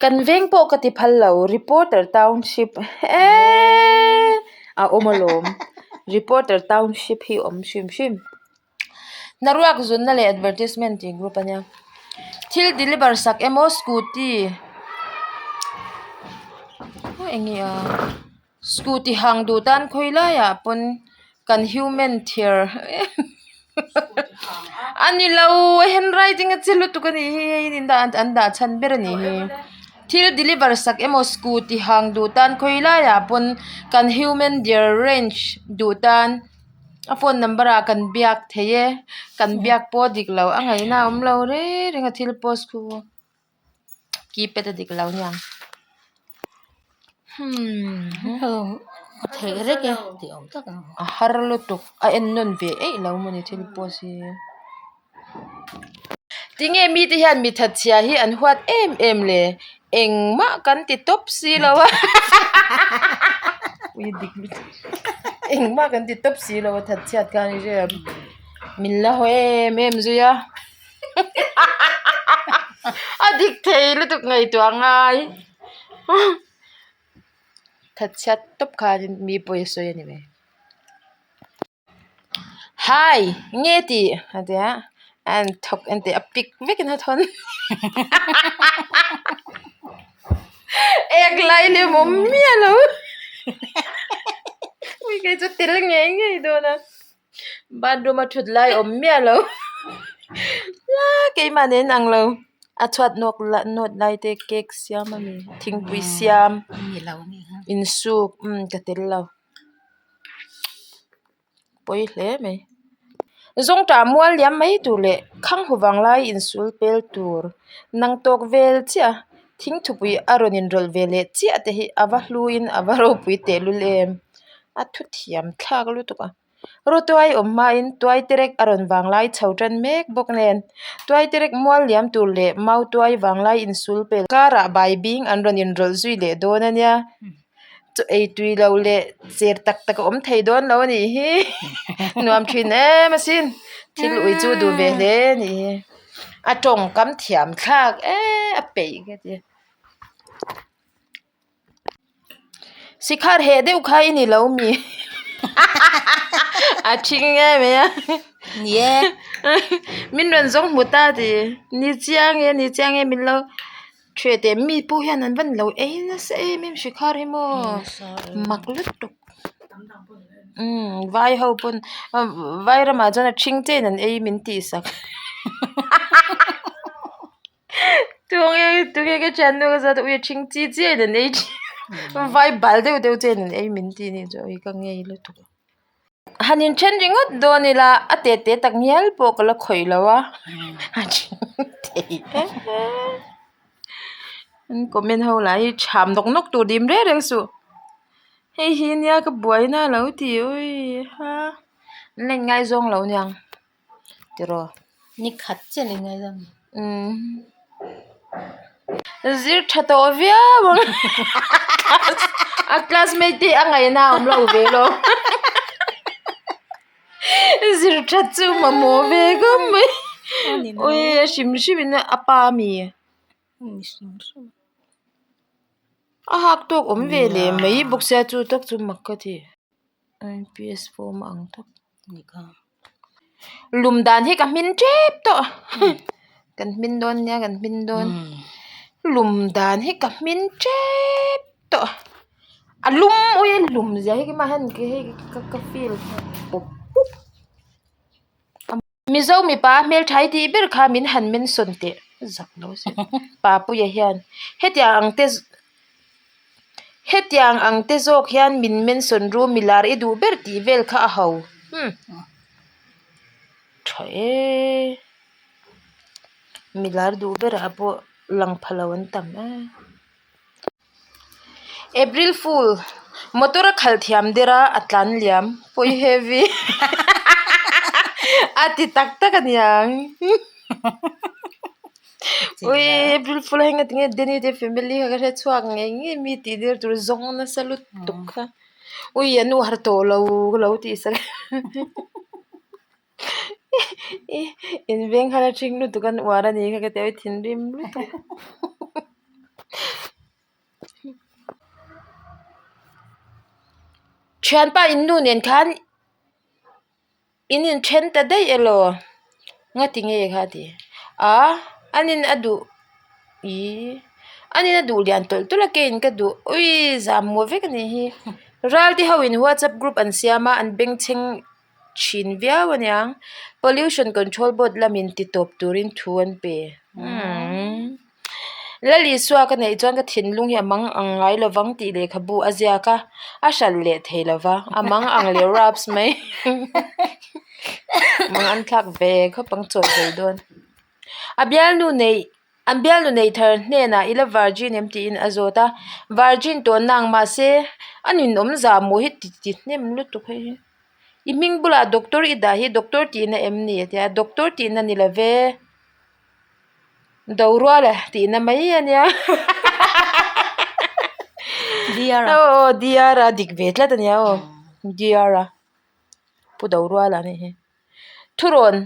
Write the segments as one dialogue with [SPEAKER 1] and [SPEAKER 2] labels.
[SPEAKER 1] Kan veng pawh ka ti phal lo reporter township eeee a awm alawm reporter township hi a awm hrim hrim hnaruak zunna leh advertisement tih group a nia thil deliver sak emaw scooty eng nge a. Scooty hang duh tan khawi laiah pawn kan human thir a ni lo a handwriting a che lutuk a nih hi hei in dah an dah chhan ber a nih hi thil deliver sak emaw scooty hang duh tan khawi laiah pawn kan human dear range duh tan a phone number ah kan biak thei e kan biak pawh a dik lo a ngaihna a awm lo reng reng a thil post khu. Keypad a dik lo aniang hmm
[SPEAKER 2] Theih rek e tih awm tak ang.
[SPEAKER 1] A har lutuk a en nawn ve eih lo mawni thil post hi. Tinge mite hian mi thatchhia hi an huat em em le engmah kan ti tawp si lo a ui dik lutuk engmah kan ti tawp si lo a thatchhiat khan i hria em min la haw em em zui a. A dik thei lutuk ngaihtuah ngai thatchhiat tawp khanin mi pawi a sawi a ni mai. Hi nge tih a ti a a han thawk en teh a pik vekin a thawn ek lai lem awm miah lo ui kei chu tel ngei ngei dawn a. Bathroom a thut lai awm miah lo keimah nen ang lo a chhuat nawk lah nawt lai te cake siam a ni thingpui siam insuk umm ka tel lo pawi hle mai zawngtah mual liam mai tur leh khang hu vang lai insul pel tur nang tawk vel chiah a thingthupui a rawn inrawlh ve leh chiah te hi a va hluin a va ropui tehlul em. A thu thiam thlak lutuk a rawtuai awm hmain tuai terek a rawn vang lai chho tan mek bawk nen tuai terek mual liam tur leh mau tuai vang lai insul pel karah bai bing an rawn inrawlh zui leh dawn a nia chaw ei tui lo leh cher tak tak a awm thei dawn lo a nih hi nuam thin em asin thil ui chu duh ve hle a nih hi a tawngkam thiam thlak eee a peih ka ti. Sikhar heh deuh kha i ni lo mi a thing em mai a
[SPEAKER 2] Ni e
[SPEAKER 1] min rawn zawng hmu ta tih ni chiang e ni chiang e min lo ṭheh teh mi pawh hian an van lo ei nasa em em sikhar hi maw mak lutuk umm vai ho pawn vai ramah chuan a ṭhing chen an ei min tih sak. Tunge tunge ka thiannu ka zat ui a thing chi chiah in an ei thin vai bal deuh deuh chiah in an ei min tih nih chu ui ka ngei lutuk han in then ringawt dawn ila a te te tak ngial pawh ka la khawih lo a a thing thei em an comment ho lah hi tham nawk nawk tur dim reng reng suh hei hi nia ka buaina a lo ti ui ha an la inngaizawng lo aniang. Tiraw
[SPEAKER 2] ni khat chiah leh ngai dam
[SPEAKER 1] umm zir tha tawh viau ang a classmate te a ngaihna a awm lo ve lo zir that chu mamawh ve khawp mai ui a hrim hrim in a pa ami a hak tawk awm ve leh mai bawk sia chu tak chu mak ka ti P_S form a ang tak. Lum dan hi ka hmin tep tawh kan hmin dawn nia kan hmin dawn lum dan hi ka hmin tep tawh a lum ui a lum zia hi keimah hian hei ka feel pup pup Mizo mipa hmeltha hi tih ber kha min han mention teh zak lo zet Papuia hian hetiang ang te hetiang ang te zawk hian min mention ru milar i duh ber tih vel kha a ho hmm tha e milar duh berah pawh lang pha lo an tam e. April fool motor a khalh thiam der a a tlan liam pawi heavy a ti tak tak a niang ui April fool a heng tinge Danny te family kha ka hre chhuak ngei ngei mi tih der tur zawng nasa lutuk kha ui a nu har tawh lo ka lo tih sak In veng khan a thing lutuk an uar a ni kha ka ti a thinrim lutuk. Thianpa in nu nen khan in inthen ta daih elaw ngati nge kha a ti a an in a duh ihh an in a duh lian tawlh tawlh a keiin ka duh awii zam maw vek a nih hi ral te ho in whatsapp group an siam a an bengchheng thin viau a niang pollution control board lamin ti tawp turin thu an pe umm. Lalisua ka neih chuan ka thinlung hi a mang ang ngai lovang tih lehkhabu a ziak a, a hralh leh thei lova, a mang ang leh raps mai mang an thlak ve khawp ang chawi ve dawn. A bialnu neih an bialnu neih thar hnenah i la virgin em tiin a zawt a, virgin tawh nang mahse a ninawm zah maw hi ti ti hnem lutuk hei hi. I hming bulah doctor i dah hi doctor tihna em ni a ti a, doctor tihna ni love. Do rual e tihna mai a nia
[SPEAKER 2] DR
[SPEAKER 1] aw aw DR a dik ve tlat a nia aw DR a pu do rual a nih hi thurawn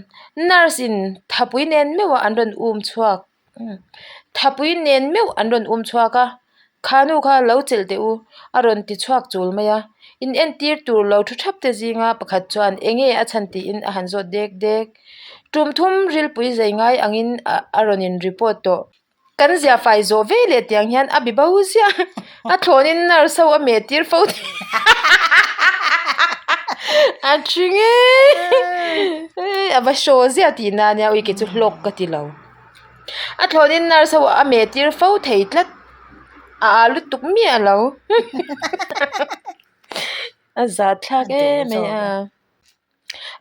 [SPEAKER 1] nurse in thapui nen meuh a an rawn um chhuak thapui nen meuh an rawn um chhuak a kha nu kha lo chelh teh u a rawn ti chhuak chul mai a in entir tur lo thu thap te zinga pakhat chuan eng nge a chhan tiin a han zawt dek dek. Tum thum rilpui zai ngai angin a rawn in report tawh. Kan zia fai zawh ve leh tiang hian a bi bo ziah. A thlawnin nurse ho a meh tir fo thei. A thi ngei a va hraw ziah tih na ania ui kei chu hlawk ka ti lo. A thlawnin nurse ho a meh tir fo thei tlat. A a lutuk miah lo. A zah thlak em mai a.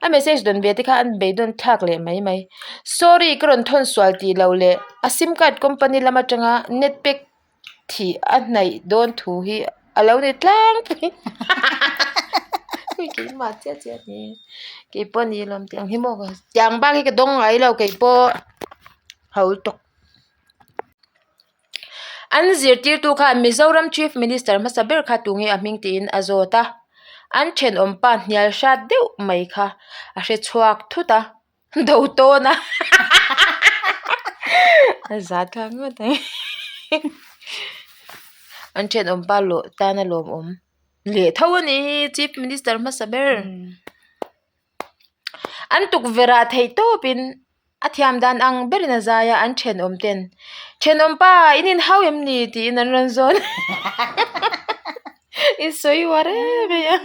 [SPEAKER 1] A message dawn ve te kha an beidawn thlak leh mai mai. Sorry ka rawn thawn sual tih loh leh a sim card company lam atanga net pack thih a hnaih dawn thu hi a lo ni tlangpui. Hei keimah chiah chiah a ni. Keipawh a ni alawm tiang hi maw tiang bak hi ka dawng ngai lo keipawh ho tawk. An zirtirtu khan Mizoram Chief Minister hmasa ber kha tunge a hming tiin a zawt a, an thenawmpa hnial hrat deuh mai kha a hre chhuak thut a, do tawn a a zat kha ngawt ang an thenawmpa lawh tan a lawmawm leh tho a nih hi Chief Minister hmasa ber. An tukverh ah theih tawpin a thiam dan ang berin a zai a an thenawm ten thenawm pa in inhau em ni tiin an rawn zawn i sawi uar em em a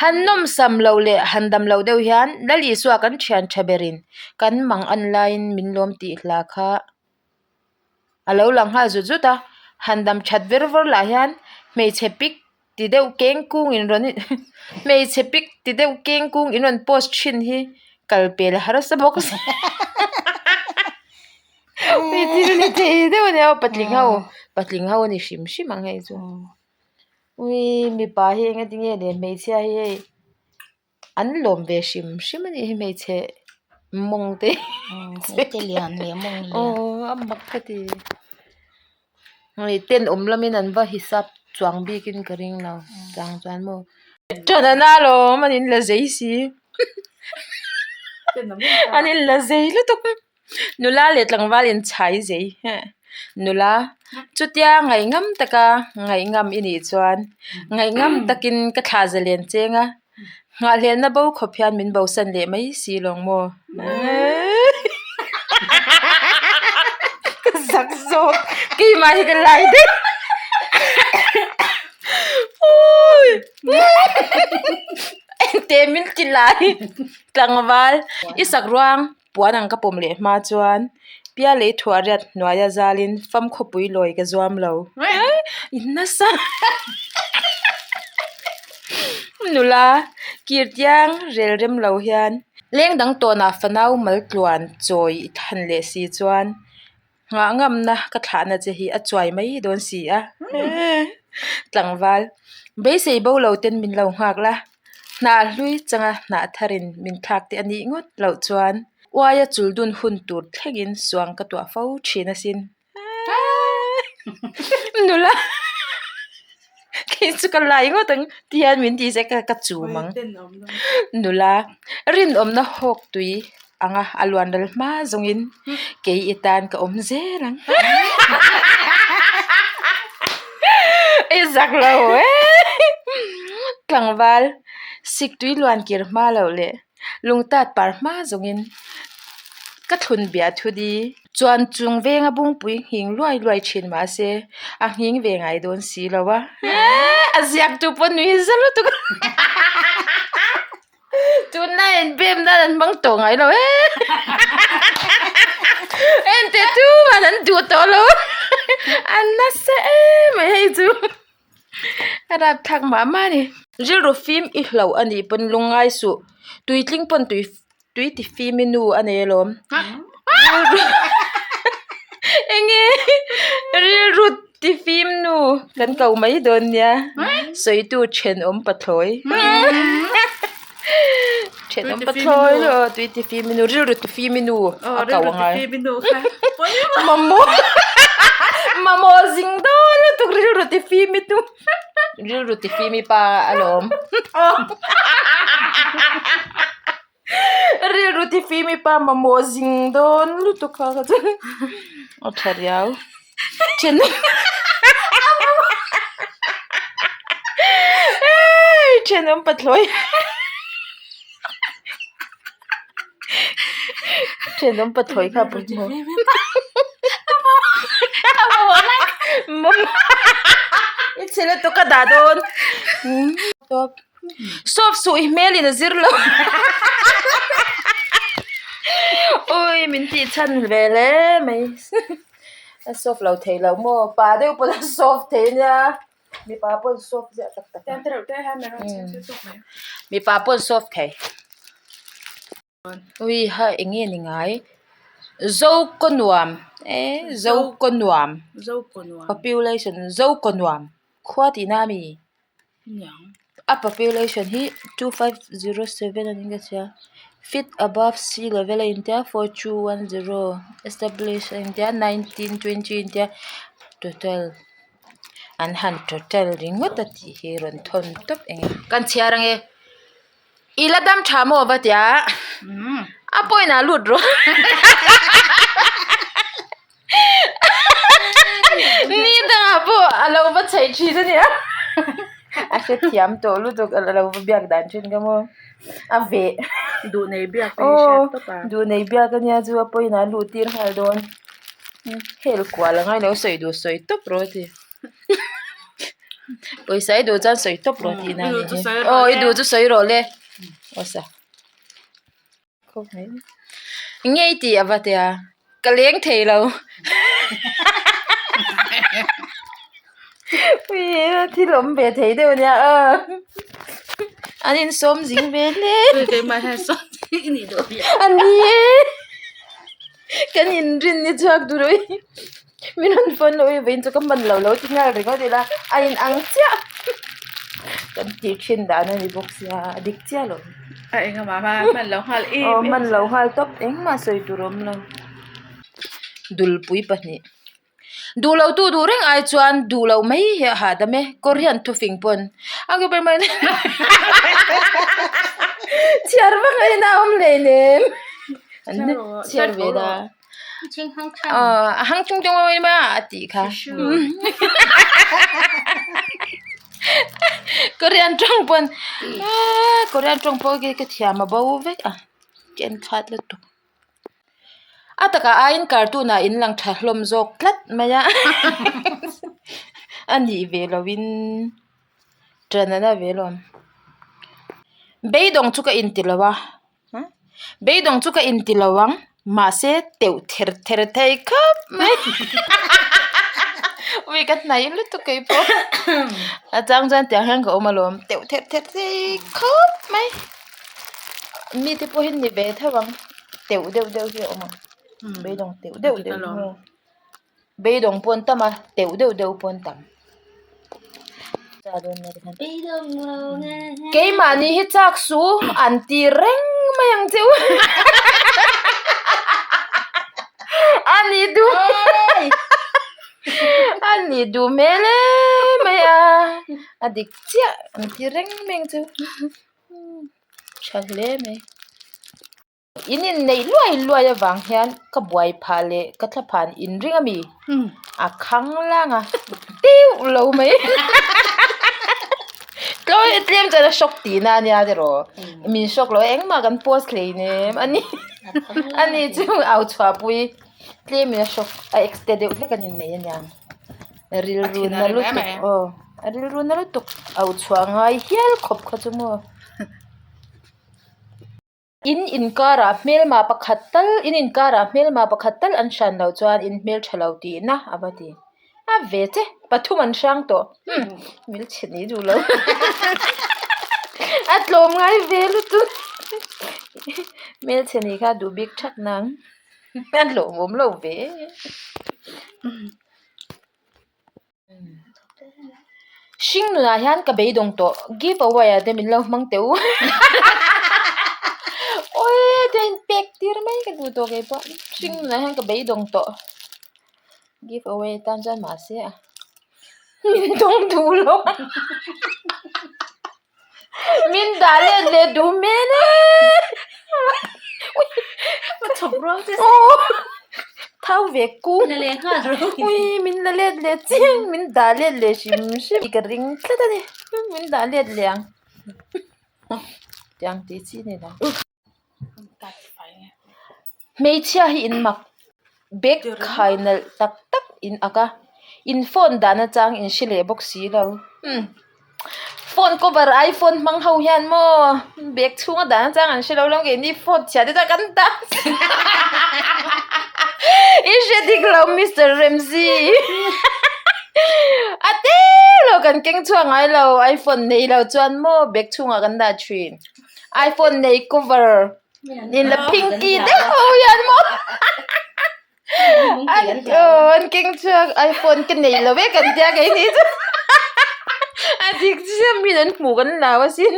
[SPEAKER 1] han nawm sam loh leh han dam loh deuh hian Lal Isua kan thian tha berin kan mang an laiin min lawm tih hla kha. A lo lang nghal zut zut a, han dam that ver vawr lah hian hmeichhe pic ti deuh keng kung in rawn hmeichhe pic ti deuh keng kung in rawn post thin hi kal pel a harsa bawk si hei thil ni thei deuh a nia aw patling ho patling ho a ni hrim hrim ang hei chu ui mipa hi engatinge le hmeichhia hi hei. An lawm ve hrim hrim a nih hi hmeichhe mawng te
[SPEAKER 2] hmeichhe lian leh mawng lian
[SPEAKER 1] aw a mak ka ti hei tenawm lamin an va hisap chuang bikin ka ring lo chang chuan maw ṭan a na alawm an inla zei si an inla zei lutuk. Nula leh tlangval inchhai zei nula chutia ngaihngam taka ngaihngam i nih chuan ngaihngam takin ka thlah zalen cheng a nghahhlelna bo khawp hian min bosan leh mai si lawng maw ka zak zawk keimah hi ka lai daih engte min ti lai tlangval i sak ruang. Puan ang ka pawm leh hma chuan Pialei thuah riat hnuaia zalin fam khawpui lawi ka zuam lo. In nasa nula kir tiang rel rem lo hian leng dang tawnah fanau mal tluan chawi i than leh si chuan nghah ngamna ka thlahna che hi a chuai mai dawn si a. Tlangval beisei bo lo ten min lo nghak la. Hnah hlui changa hnah tharin min thlak te a nih ngawt loh chuan uaia chul dun hun tur thlengin suang ka tuah fo thin asin. Nula khi chu ka lai ngawt ang ti hian min ti se ka chum ang. Nula rinawmna hawk tui anga a luan ral hma zawngin kei i tan ka awm zel ang. I zak lo e. Tlangval, siktui luan kir hma loh leh lungtat par hma zawngin ka thlun biah thu di. Chuan chung venga bungpui nghing luai luai thin mahse a nghing ve ngai dawn si lo a. A ziaktu pawh nui za lutuk a. Tunlai in bem nan an hmang tawh ngai lo e. Enteh tuman an duh tawh lo. An nasa em mai hei chu. A rapthlak mah mah a ni. Rilru fim i hloh a nih pawn lungngai suh. Tuitling pawn tui tui ti fim i nu a nei alawm. Rilru enge rilru ti fim nu kan ko mai dawn nia. Sawitu thenawm pathlawi. Thenawm pathlawi lo tui ti fim i nu rilru ti fim i nu a ko angai. Mamawh mamawh zing dawn lutuk rilru ti fim i nu rilru ti fim i pa alawm. Rilru ti fim i pa mamawh zing dawn lutuk kha kha chu a tha riau. Then thenawm pathlawi thenawm pathlawi kha pawimawh i chhe lutuk ka dah dawn. Sawp suh i hmel in a zir lo. Ui min tih chhan ve hle mai. A sawp lo thei lo maw? Pa deuh pawn a sawp thei ania. Mipa pawn sawp ziah tak tak a. Mipa pawn sawp thei. Ui ha eng nge ni ngai? Zokaw nuam e zokaw nuam population zokaw nuam khua tihna a mi? A population hi 2507 a ni ka hria feet above sea level a intia 4210 establish a intia 1920 a intia total an han total ringawt a tih hi rawn thawn tawp eng e kan chhiar ange. I la dam tha maw va tia a point ah lut rawh ni dangah pawh a lo va chheih thin a nia a hrethiam tawh lutuk a lo va biak dan thin ka maw a veh
[SPEAKER 3] duh nei biak te hi hriat tawp a
[SPEAKER 1] duh nei biak ania chu a point ah luh tir nghal dawn hel kual a ngailo sawi duh sawi tawp rawh a ti. Pawisa i duh chuan sawi tawp rawh tih na a ni hi. Aw i duh chu sawi rawh le. Aw sa. Nge i tih a va tia ka leng thei lo. Ui thil awm ve thei deuh ania aw. An insawm zing ve hle. A ni e. Kan inrin ni chhuak tur ui. Min rawn phone loh i vawiin chu ka hman lo lo ti nghal ringawt ila a in ang chiah kan tih thin dan a ni bawk sia a dik chiah lo.
[SPEAKER 3] A engemaw hman lo nghal em
[SPEAKER 1] em. Aw hman lo nghal tawp engmah sawi tur a awm lo. Dulpui pahnih duh lo tu duh reng ai chuan duh loh mai hi a hahdam e kawr hian thufing pawn a chhiar vak a ina awm hleinem chhiar ve la. A hang chung chung mai mai a tih kha. Korean tawng pawn Korean tawng pawh khi ka thiam a bo vek a ken khat lutuk. A takah aiin cartoon ah in lang tha hlawm zawk tlat mai a a nih ve lohin ṭan a na ve alawm. Beidawng chu ka inti lo a. Beidawng chu ka inti lo ang, mahse teuh ther ther thei khawp mai. Ui ka hnaih lutuk kei pawh. A chang chuan tiang hian ka awm alawm, teuh ther ther thei khawp mai. Mite pawh hi ni ve tho ang, teuh deuh deuh hi a awm ang, beidawng teuh deuh deuh hi. Beidawng pawh an tam a, teuh deuh deuh pawh an tam. Keimahni hi chak su an ti reng mai ang che u. A ni duh a ni duh hmel em mai a, a dik chiah an ti reng mai ang che u. Tha hle mai. In inneih luai luai avang hian ka buai phah leh ka thla phan in ring a mi a khang lang a deuh lo mai. Tlawih tlem chuan a shock tihna a nia tiraw. Min shock lo engmah kan post hleinem a ni. A ni chu au chhuahpui tlemin a shock a ex te deuh hlek an innei a niang. Rilru na lutuk aw a rilru na lutuk au chhuah ngai hial khawp kha chu maw. In inkarah hmelma pakhat tal in inkarah hmelma pakhat tal an hran loh chuan in hmel tha lo tihna a va ti. A ve che pathum an hrang tawh umm mil chhe ni duh lo a tlawm ngai ve lutuk hmelchhe ni kha duh bik thak nang a hlawhawm lo ve. Hring nunah hian ka beidawng tawh give away ah te min lo hmang teh u awii te in pek tir mai ka duh tawh kei pawh hring nunah hian ka beidawng tawh give away tan chuan mahse a min dawng duh lo a min dah let leh duh hmel e thau ve kung ui min la let leh chiang min dah let leh hrim hrim ka ring tlat a ni min dah let leh ang tiang tih chi a ni lo hmeichhia hi in mak bag khai nalh tak tak in ak a in phone dahna chang in hre leh bawk si lo umm phone cover iphone hmang ho hian maw bag chhunga dahna chang an hre lo hlawm keini phone chhia te chuan kan dah i hre dik lo mister Remzi a teuh lo kan keng chhuak ngai lo iphone nei lo chuan maw bag chhungah kan dah thin iphone nei cover. In la pinky deuh ho hian maw an aw an keng chhuak iphone ka nei lo e kan tia keini chu a dik chiah min an hmuh kan lau asin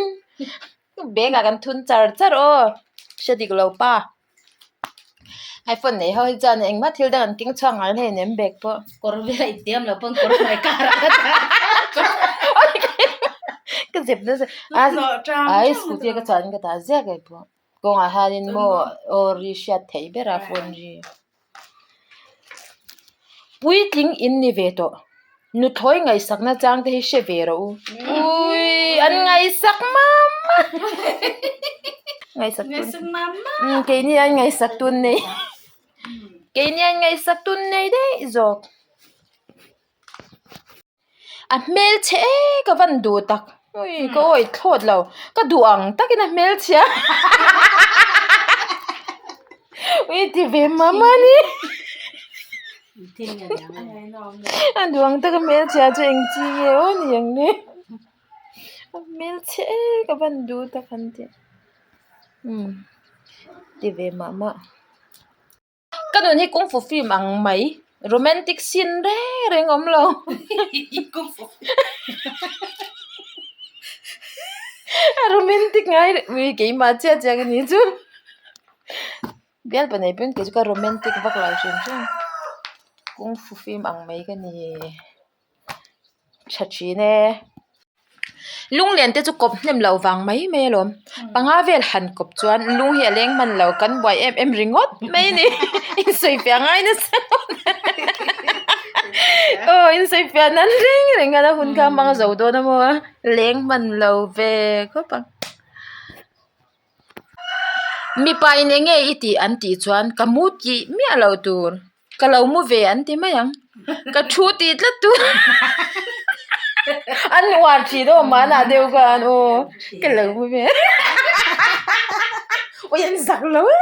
[SPEAKER 1] bag ah kan thun char char aw hre dik lo pa iphone nei ho hi chuan engmah thil dang an keng chhuak ngai hleinem bag pawh
[SPEAKER 2] kawr vel a intiam lo pawn kawr hnuai kar ah
[SPEAKER 1] ka zep nasa a scooty a ka chuan ka tah ziak e pawh. Kawngah hianin maw aw ri hriat theih ber a phone ri. Puitling in ni ve tawh. Nuthlawi ngaihsakna chang te hi hre ve rawh u. Ui an ngaihsak mam a. Ngaihsak tun keini an ngaihsak tun nei. Keini an ngaihsak tun nei daih zawk. A hmelchhe e ka van duh tak ui ka awih thlawt lo ka duh ang takin a hmelchhia ui ti ve mam a ni a duh ang taka hmelchhia chu eng chi nge aw ni ang le a hmelchhe e ka van duh tak an ti umm ti ve mah mah. Ka nun hi kung fu film ang mai romantic scene reng reng awm lo a romantic ngai ui keimah chiah chiah ka ni chu bialpa nei pawn kei chu ka romantic vak lo hrim hrim kung fu film ang mai ka ni. Tha thin e. Lunglen te chu kawp hnem loh vang mai mai alawm. Panga vel han kawp chuan lung hi a leng hman lo kan buai em em ringawt mai a ni. Insawifiah ngai nasa aw insawifiah nan reng reng a hun kha a hmang zo dawn a maw a leng hman lo ve khawp ang. Mipa in eng nge i tih an tih chuan ka mu tih miah loh tur. Ka lo mu ve an ti mai ang. Ka thu tih tlat tur an uar thin aw mahna deuh khan aw ka lo mu ve ui an zak lo e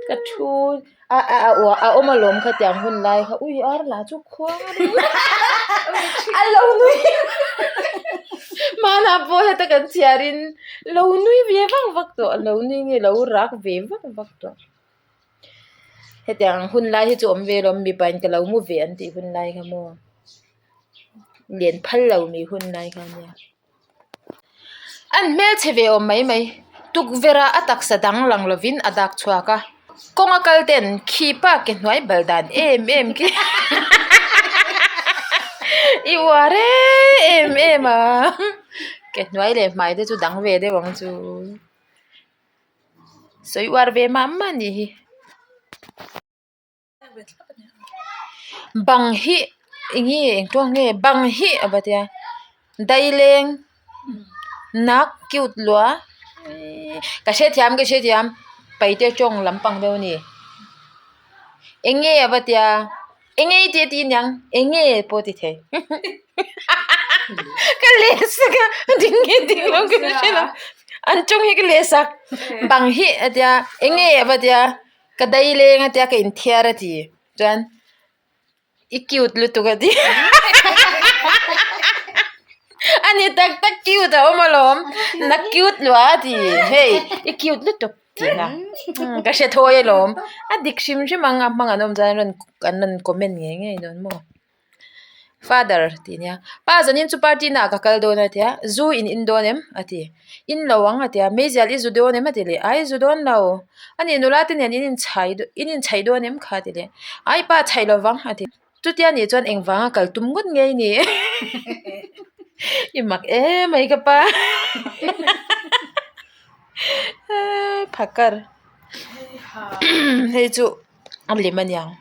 [SPEAKER 1] ka thu a a a uar a awm alawm khatiang hun lai kha ui ar lah chu khuang a ni a lo nui mahna pawh heta kan chhiarin lo nui ve vak vak tawh a lo nui nge lo rak ve vak vak tawh. Hetiang hun lai hi chu awm ve lo mipa in ka lo mu ve an tih hun lai kha maw lian phal lo mi hun lai kha ania an hmelchhe ve awm mai mai tukverh ah a taksa dang lang lovin a dak chhuak a kawng a kal ten khi pa ke hnuai bal dan em em khi i uar em em a ke hnuai leh hmai te chu dang ve deuh ang chu. Sawi uar ve mah mah anih hi bang hi eng nge eng tawng nge bang hi a va tia. Daileng nak cute lua ka hrethiam ka hrethiam paite tawng lampang deuh a ni eng nge a va tia eng nge i tih a tih aniang eng nge pawh a ti thei ka leh sak a ding nge ding lo ka hre lo an tawng hi ka leh sak bang hi a tia eng nge a va tia ka daileng a tia ka inthiar a ti chuan. I cute lutuk a ti a ni tak tak cute a awm alawm na cute lua a ti hei i cute lutuk tih na ka hre thawi alawm a dik hrim hrim ang a hmang an awm chuan an rawn an rawn comment ngei ngei dawn maw father tih nia pa zanin chu party naah ka kal dawn a tia zu in in dawn em a ti. In lo ang a ti a, meizial i zu dawn em a ti leh, ai zu dawn lo, a nih nula te nen in inchhai in inchhaih dawn em kha a ti leh, ai pa chhaih lo vang a ti, chutia nih chuan engvanga kal tum ngawt nge i ni i mak em mai ka pa phakar hei chu a lem aniang.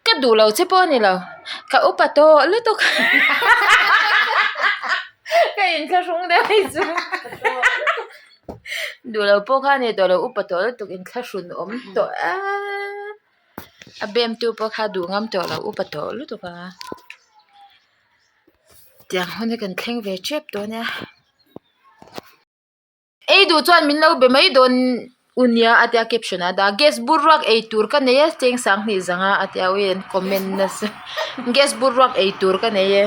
[SPEAKER 1] Ka duh lo che pawh a ni lo, ka upa tawh lutuk ka inthlahrung deuh hei chu duh lo pawh kha a ni tawh lo upa tawh lutuk inthlahrun awm tawh eee a bem tu pawh kha duh ngam tawh lo upa tawh lutuk a tiang hun hi kan thleng ve tep tawh a nia. Ei duh chuan min lo be mai dawn u nia a tia caption ah a dah a gas bur ruak ei tur ka nei e cheng sanghnih zanga a tia ui an comment nasa gas bur ruak ei tur ka nei e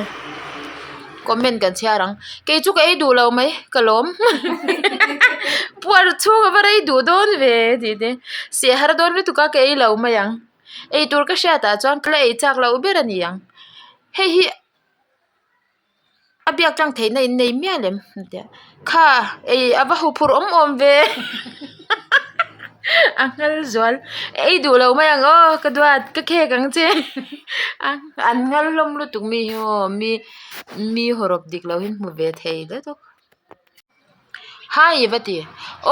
[SPEAKER 1] comment kan chhiar ang kei chu ka ei duh lo mai ka lawm puar chhung a va rei duh dawn ve tih te seh har dawn lutuk a ka ei lo mai ang ei tur ka hriat ah chuan ka la ei chak loh ber a ni ang hei hi. A biak tlang theihna in nei mial em a ti a kha ei a va huphurh awm awm ve a nghal zual ei duh lo mai ang aw ka duat ka khek ang che an nghal hlawm lutuk mi hi aw mi mi hawrawp dik lo hi an hmu ve thei lutuk hi va ti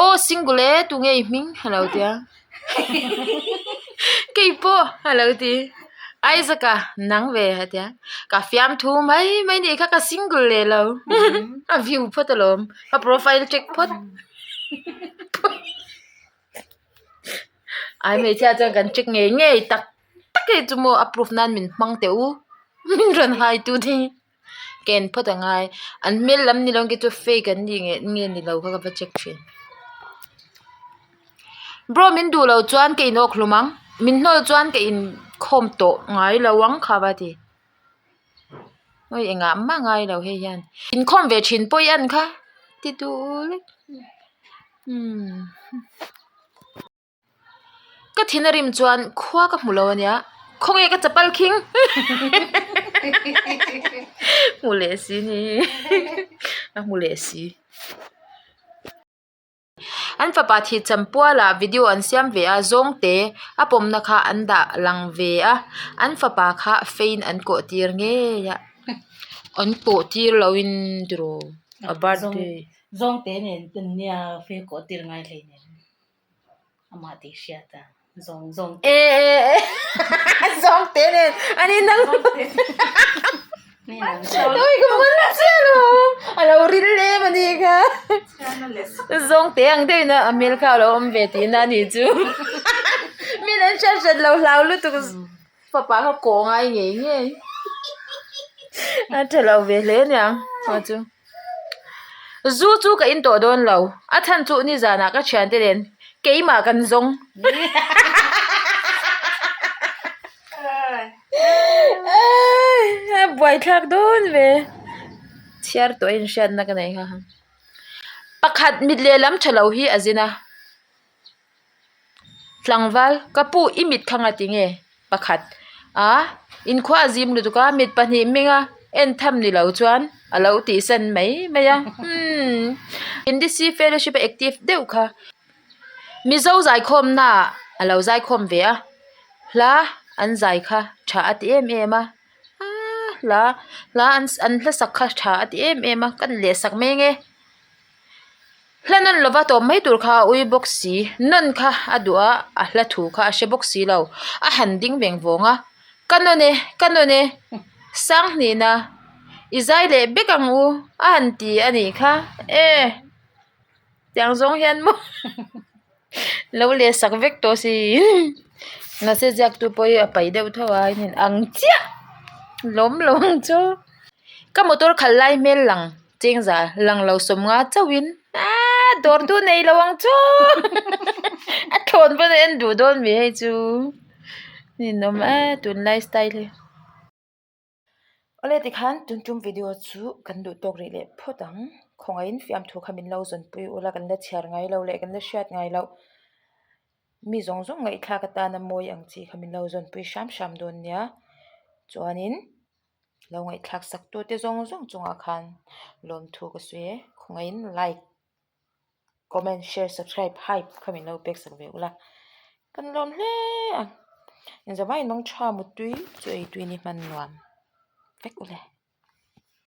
[SPEAKER 1] aw single e tunge i hming a lo tia keipawh a lo ti Isaac a nang ve a tia ka fiamthu mai mai nih kha ka single leh lo a view phawt alawm a profile check phawt ai hmeichhia chuan kan check ngei ngei tak tak hei chu maw a proof nan min hmang teh u min rawn hai tu te hi. Ka en phawt ang ai an hmel lam ni lo ang chu fake an nih nge nge ni lo kha ka va check thin bro min duh lo chuan ka in awk hlum ang min hnawl chuan ka in khawm tawh ngai lo ang kha va ti oi engah mah ngai lo hei hian inkhawm ve thin pawh i an kha ti duh lek umm. Ka thin a rim chuan khua ka hmu lo a nia, khawnge ka chapal khing hmu leh si ni a hmu leh si. An fapa thih champualah video an siam ve a, zawngte a pawmna kha an dah lang ve a, an fapa kha fein an kawh tir ngei a, an kawh tir loin tiraw a birthday.
[SPEAKER 2] Zawngte nen nia fei kawh tir ngai hleinem. Amah tih hriat a zawng zawng
[SPEAKER 1] e e e zawng te nen ani nang oi ka man chiah lo a lo ril em ani kha zawng te ang deuhin a hmel kha a lo awm ve tihna a nih chu min an hriat hriat lo hlau lutuk fapa kha kawh ngai ngei ngei a tha lo ve hle aniang chu. Zu chu ka in tawh dawn lo, a chhan chu nizanah ka thiante nen keimah kan zawng. A buaithlak dawn ve, chhiar tawh a inhriatna ka nei kha. Pakhat mit lehlam tha lo hi a zin a. Tlangval, Ka pu, i mit kha nga ti nge? Pakhat, A, inkhua a zim lutuk a, mit pahnih hminga en tham ni lo chuan a lo tihsan mai mai a. Umm, NDC fellowship a active deuh kha Mizo zaikhawmnaah a lo zaikhawm ve a, hla an zai kha tha a ti em em a, aaa hla hla an hla sak kha tha a ti em em a, ka ni leh sak mai ange. Hla nawn lova tawp mai tur kha a ui bawk si, nawn kha a duh a, a hla thu kha a hre bawk si lo, a han ding veng vawng a, Ka nawn e, ka nawn e, Sanghnihna, I zai leh bek ang u a han ti a nih kha e tiang zawng hian maw lo leh sak vek tawh si mahse ziaktu pawh hi a pai deuh tho a in ang chiah lawm lo ang chu ka motor khalh lai hmel lang chengza lang lo sawmnga chauhin aaa dawr tu nei lo ang chu a thlawn pawn a en duh dawn mi hei chu ninawm e tunlai style hi. Awle tikhan tun tum video chu kan duh tawk rih leh phawt ang. Khawngaihin fiamthu kha min lo zawnpui ula kan la chhiar ngai lo leh kan la hriat ngai loh mi zawng zawng ngaihthlak atana mawi ang chi kha min lo zawnpui hram hram dawn nia. Chuanin lo ngaihthlak sak tute zawng zawng chungah khan lawmthu ka sawi e. Khawngaihin like. Comment share subscribe hype kha min lo pek sak ve ula kan lawm hle a inzawmai in mangtha mutui chu ei tui ni hman nuam vek ule.